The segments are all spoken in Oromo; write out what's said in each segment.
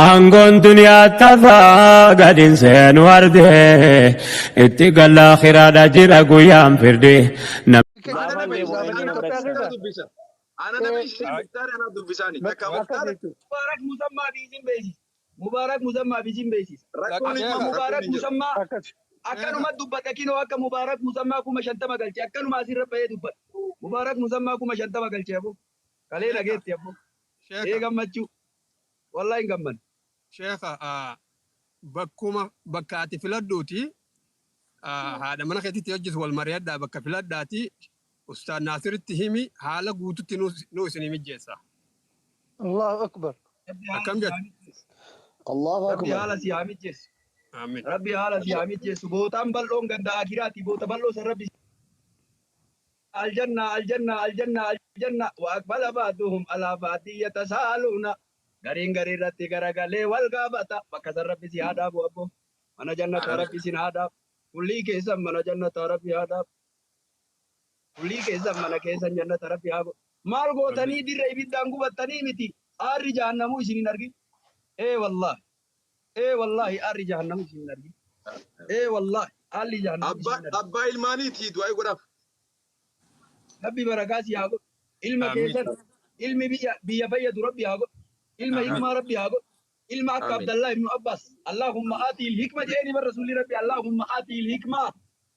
Aangoon duniyaa tafaa gadin seenu ardee itti galla akhiraadha jira guyyaan firdi. Ana Gaafa na deemu beeksisa eenyu na Muktaar beeksisa? Muktaar dubbisa. Ana na beeksisa Muktaar ana dubbisaani. Takka Akkas Muktaar jechuudha. Mubaarak Musammaa fi isin beeksisa. Mubaarak Musammaa fi isin beeksisa. Rakkoon hin Akkuma jiru rakkoon Mubaarak hin jiru. Musammaa Akkas. akkanuma dubbata kinoo akka Mubaarak Musammaa 50,000 galche akkanuma asirra bahee dubbata. Mubaarak Musammaa 50,000 galche aboo. Kalee Sheeka, dhageetti aboo. Ee sheeka, gammachuu. Wallahi hin gammanne. Sheeka, bakkuma bakka ati filadhuuti haadha mana keetitti hojjetu wal mari'adhaa bakka filadhaati Ustaad Naasiritti himi haala guututti nu isinii mijjeessa. Allahu akbar. Rabbi haala Akkam si jette? haa mijjeessu. Allahu Rabbi akbar. haala si haa mijjeessu. Aamin. Rabbi haala si haa mijjeessu. Bootaan bal'oon ganda akiraati. Boota bal'oo san Rabbi aljanna aljanna aljanna aljanna wa aqbala ba'duhum ala ba'din yatasaaluuna. Gariin garii irratti garagalee wal gaafata. Bakka san Rabbi si haa dhaabu abbo. Mana jannataa Rabbi isin haa dhaabu. Kullii keessan mana jannataa Rabbi haa dhaabu. Kullii keessan mana keessan jannata Rabbi haa godhu. Maal gootanii dirra ibiddaan gubattanii miti. Aarri jahannamuu isin hin argin. Ee wallahi. Ee wallahi aarri jahannamuu isin hin argin. Ee wallahi aarri jahannamuu isin Abbaa hin argin. abbaa ilmaaniiti du'aa godhaaf. Rabbi barakaa si haa godhu. Ilma Aamin. keessan ilmi biyya biyya fayyadu Rabbi haa godhu. Ilma Aamin. hikmaa Rabbi haa godhu. Ilma akka Amiin. Abdallah ibnu Abbas. Allahumma aatii hikma jedheeni bar rasuulli Rabbi Allahumma aatii hikmaa.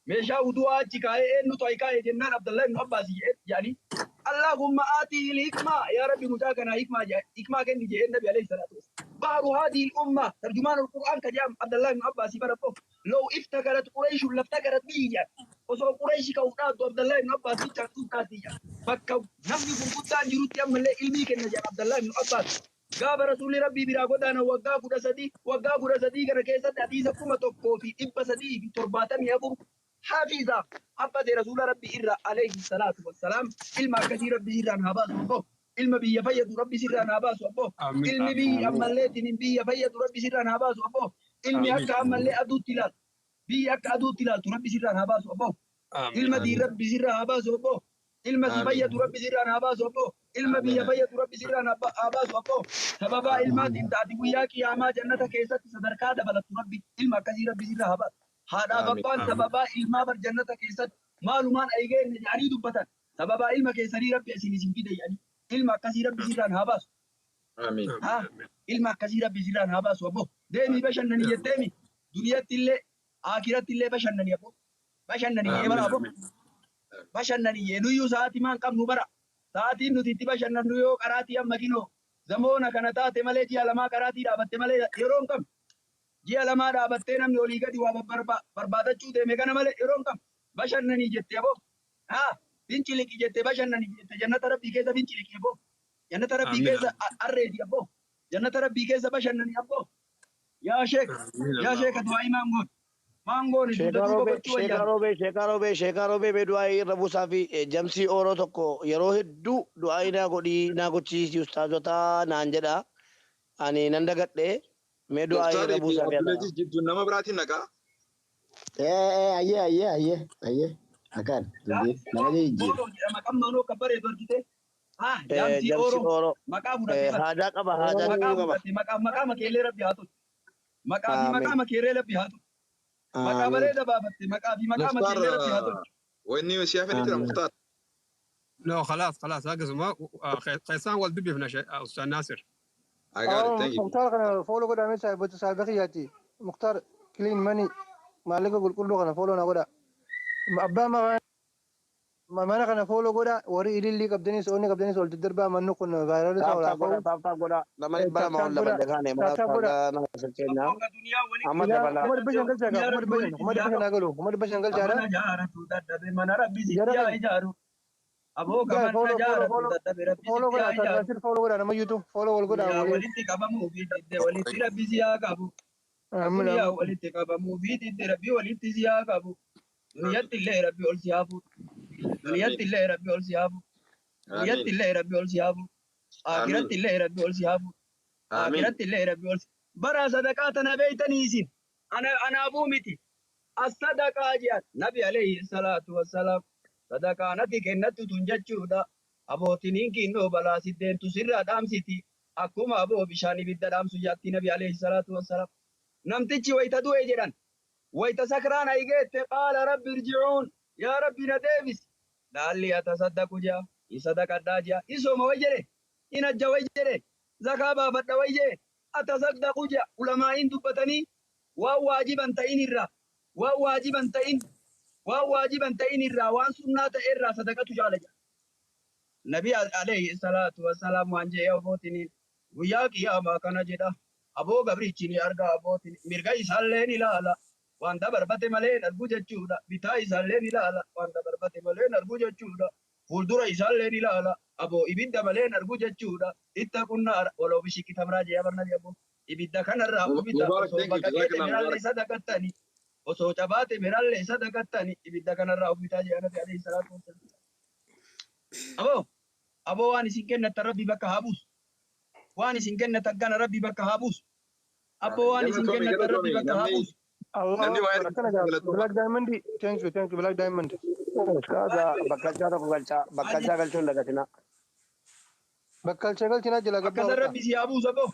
Meeshaa wudu'aa achi kaa'ee eenyutu ayi kaa'e jennaan Abdallah ibnu Abbas jedhanii. Allahumma aatii hikmaa yaa Rabbi mucaa kanaa hikmaa hikmaa kenni jedheen Nabi alayhi salaatu wasalaam. Bahru haadhihi umma tarjumaan al-Qur'aan ka jedhamu Abdallah ibnu Abbas bara qof. Law iftakarat Quraishun laftakarat bihi jedhan. Osoo Quraishi ka'uuf dhaabdu Abdallah ibnu Abbas jechaan dhuunfaatti jedhan. Bakka namni gurguddaan jirutti ammallee ilmii kenna jedhan Abdallah ibnu Abbas. Gaafa rasuulli Rabbii biraa godaanan waggaa 13, waggaa 13 kana keessatti hadiisa 1374 hafiza haffate rasuula Rabbii irraa alayhi salaatu wassalaam. Ilma akkasii Rabbi sirraan haa baasu abboo. Ilma biyya fayyadu Rabbi sirraan haa baasu abboo. Aamin. Ilmi Aamin. biyyi ammalleetiin biyya fayyadu Rabbi sirraan haa baasu abboo. Ilmi Aamin. akka ammallee aduutti ilaaltu biyya akka aduutti ilaaltu Rabbi sirraan haa baasu abboo. Aamin. Ilma diin Rabbi sirraa haa baasu abboo. Ilma si Amiin. fayyadu Rabbi sirraan haa baasu abboo. Ilma biyya Amiin. fayyadu Rabbi sirraan haa baasu abboo. Sababaa ilmaatiin taati guyyaa qiyaamaa jannata keessatti sadarkaa dabalattu Rabbi ilma akkasii Rabbi sirraa haa baasu. Haadhaaf Amiin. abbaan Aamin. sababaa ilmaa bar jannata keessatti maalumaan ayigeenne jedhanii dubbatan. Sababaa ilma keessanii Rabbi isin isin fide jedhanii. Ilma akkasii Rabbi sirraan haa baasu. Amiin. Haa ilma akkasii Rabbi sirraan haa baasu abboo. Deemii bashannani jetteemi duniyatti illee akiratti illee bashannani abboo. Bashannani jee bara Aamin. abboo. Aamin. Bashannani jee nuyyuu sa'aatii maan qabnu bara. Sa'aatiin nuti itti bashannannu yoo qaraatii amma kinoo zamoona kana taate malee ji'a lamaa qaraatii dhaabatte malee yeroo hin qabnu. Ji'a lamaa dhaabattee namni olii gadi waa barbaadachuu deeme kana malee yeroo hin qabnu. Bashannanii jette aboo. Haa finciliqi jette bashannani jette jannata Rabbii keessa finciliqi aboo. Jannata Rabbii Aamin. keessa arreedi aboo. Jannata Rabbii keessa bashannani aboo. Yaa sheek Aamin. yaa Allahu sheeka akbar. du'aa imaan goon. Maan goone dugda Sheekaa duuba roobee gochuu sheekaa wayyaa. roobee sheekaa roobee sheekaa roobee mee du'aa'ii irra buusaa fi jamsii ooroo tokko yeroo hedduu du'aa'ii naa godhii naa gochisiisi ustaazotaa naan jedha ani nan dagadhe mee du'aa'ii irra Muktaarii fi buusaa fi adaraa. Abdulaziz jidduu nama biraatiin naqaa. Ee ayyee ayyee ayyee ayyee akkaan dubbiin nama jijjiira. Ooroo jedhama kan maanoo akka bareedu argite. Haa jaamsii Jamsii ooroo ooroo maqaa fudhate bara. haajaa qaba haajaa Maqaa qaba. fudhate maqaa maqaa makeellee Rabbi haa tolchu. Maqaa fi maqaa Aamin makeellee Rabbi haa tolchu. Maqaa aamin bareeda baafatte maqaa fi maqaa Muktaar makeellee Rabbi haa tolchu. wanni si hafanii jira Aamin. Muktaar. No, خلاص خلاص akkasuma keessaan wal dubbifna Ustaad Naasir. I got it. Thank you. Muktaar kana follow godhaa mee saahiboota saahiba kiyyaati. Muktaar clean money maallaqa qulqulluu kana follow na godhaa. Abbaa mana kana follow godhaa warri ilillii qabdanis onni qabdanis ol daddarbaa manni kun viral isaa Tap ol haa tap godha ka'u. tap tap godha nama Tap 200 tap ol godhaa daballe kaane mana tap tap godhaa. ustaaza Naasir keenya Abboo ka duniyaa walitti amma Ilaa dabala. 500,000 galchaa kaa duniyaa kuma Rabbi dhibba shan walitti kuma si dhibba haa shan qabu. haa galu 500,000 galchaadha. Mana jaaratu dadhabe mana Rabbi sitti Jara haa keenya ijaaru. Aboo ka Guys, mana follow, follow, jaaratu follow, dadhabe Rabbi follow sitti godhaa. haa Ustaaz ijaaru. Naasir follow godhaa nama iyyutu follow wal godhaa Duniyaa walii. walitti qabamuu fi didde walitti Rabbi si haa qabu. Amiin Duniyaa amiin. walitti qabamuu fi didde Rabbi walitti si haa qabu. Duniyatti illee Rabbi ol si haa fuudhu. Duniyatti illee Rabbi ol si haa fuudhu. Duniyatti Amiin. illee Rabbi ol si haa fuudhu. Amiin. Akiratti illee Rabbi ol si haa fuudhu. Amiin. Akiratti illee Rabbi ol si. Bara sadaqaa tana beeytanii isin. Ana anaafuu miti. As-sadaqaa jedhan Nabi alayhi salaatu wassalaam. Sadaqaan ati kennattu tun jechuudha. Abootiniin kinnoo balaa siddeentu sirraa dhaamsiti. Akkuma aboo bishaan ibidda dhaamsu jaatti Nabi alayhi salaatu wassalaam. Namtichi wayita du'e jedhan. Wayita sakraan aygeette qaala rabbi irji'uun yaa rabbi na deebisi. Laalli atasaddaqu jaa in sadaqadhaa jaa in sooma way jedhe in hajja way jedhe zakaa baafadha way jedhe atasaddaqu jaa ulamaa'iin dubbatanii waan waajiban ta'in irraa waan waajiban ta'in waan waajiban ta'in irraa waan sunnaa ta'e irraa sadaqatu jaala jedha. Nabi alayhi salaatu wassalaam waan jedhe abbootiin guyyaa qiyaamaa kana jedha. Aboo gabrichi ni arga abbootiin mirga isaallee ni ilaala. Waan dabarbate malee hin argu jechuudha. Bitaa isaallee ni ilaala. Waan dabarbate malee hin argu jechuudha. Fuuldura isaallee ni ilaala. Aboo ibidda malee hin argu jechuudha. Ittaqun naara waloo bishiqqi tamraa jee abarna aboo. Ibidda kanarraa ibidda Mubarak, osoo thank you. bakka keete Jazakallah, mirallee Mubarak. sadaqattani. Osoo cabaate mirallee sadaqattani. Ibidda kanarraa ufitaa jee Nabi alayhi salaatu wassalaam. Aboo aboo waan isin kennatan rabbi bakka haa buusu. Waan isin kennatan kana rabbi bakka haa buusu. Abboo waan isin Galatoomi, kennatan rabbi galatoomi. bakka haa Namni buusu. Allahu namni waa akbar akkana erga gaa galatooma. Black Diamond, thank you, thank you Black Diamond. Ustaaza bakkalchaa tokko galchaa bakkalchaa galchuun dagatina. Bakkalcha galchinaa jala gabbaa Akkasan bakka. rabbi si haa buusu aboo.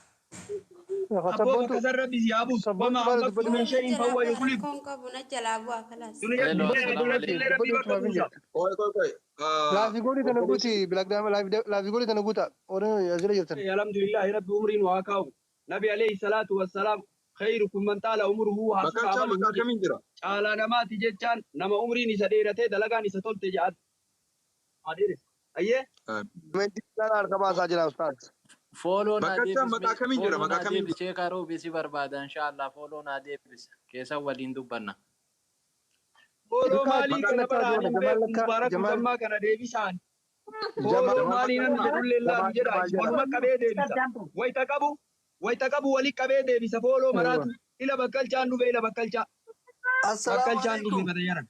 Abboo Sabboontu bakka san rabbi si haa buusu. sabboontu Wamaa maal anfaqtu dubbadhu min Na shay'in jalaa fahuwa bu'a yukhlifu. rakkoon qabu na jalaa bu'a kalaas. Duniyaa Hello, illee assalamu duratti illee alaikum. rabbi dubbadhu bakka tumaaf hin buusa. jedhe. Qoy, qoy, qoy. Laafii goolii tana Obboleessi guuti Black Diamond laafii goolii tana guuta. Warri asirra jirtan. Alhamdulillahi rabbi umriin waa kaa'u. Nabi alayhi salaatu wassalaam khayrukum man xaala umruhu wa hasuna Bakkalchaa amaluhu maqaa jedhe. kamiin jira? Caalaa namaati jechaan nama umriin isa dheeratee dalagaan isa tolte jedhan. Haa dheeressu. Ayyee. Meetii harka baasaa jira ustaaz. Fooloo naa Bakkalchaa deebis maqaa kamiin jira? fooloo Maqaa naa kamiin deebis sheekaa roobi si barbaada inshallah fooloo naa deebis keessan waliin dubbanna. Fooloo Bakka maalii Maqaa kana lakkaa baraan joona hin Jamaal beeku lakkaa Mubaarak Jamaal Musammaa kana deebisaan. Jamaal Fooloo maalii namni jedhullee laalu Jamaal jedha. Jamaal jedha. Waluma qabee deebisa. Wayita qabu wali qabee deebisa. Fooloo Aywa. maraatu ila bakkalchaan dhufe ila bakkalchaa. Assalaamu Bakkalchaan dhufe alaikum. mata yaran.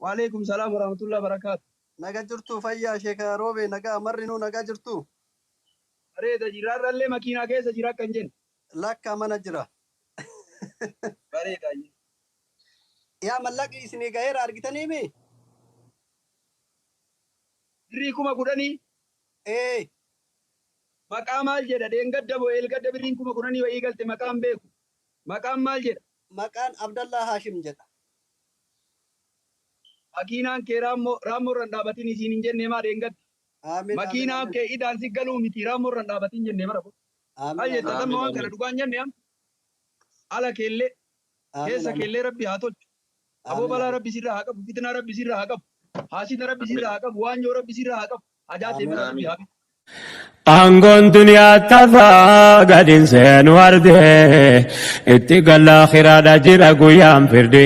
Waalaikum salaam warahmatullahi wabarakaatu. Naga jirtu fayyaa sheeka roobe nagaa marrinuu nagaa jirtu. Bareeda jiraarrallee makiinaa keessa jira akkan jennu. Lakka mana jira. Bareeda. Yaa mallaqi isinii gaheera argitaniimi? Birrii 10,000 Ee maqaa maal jedha dheengadda bo'ee elgadda birriin 10,000 wayii galte maqaan beeku. Maqaan maal jedha? Maqaan Abdallaa Haashim jedha. Makiinaan kee raammoo raammoo irra hin dhaabatin isiin hin jenne maa dheengadda. Amiin amiin Makiinaan amiin. kee idaan si galuu miti raammoo irra hin dhaabatin jenne bara. Maal Amiin jetta amiin damma Amiin, waan kana amiin. dhugaan jenne am ala keellee amiin keessa amiin keellee rabbi haa tolchu. Aboo amiin balaa amiin rabbi sirraa haa qabu fitnaa rabbi sirraa haa qabu haasida rabbi Amiin. sirraa haa qabu waanjoo rabbi sirraa haa qabu hajaa amiin teemana rabbi Amiin. haa qabu. Aangoon duniyaa tafaa gadi seenu ardee itti gala akhiraadha jira guyyaan firdi.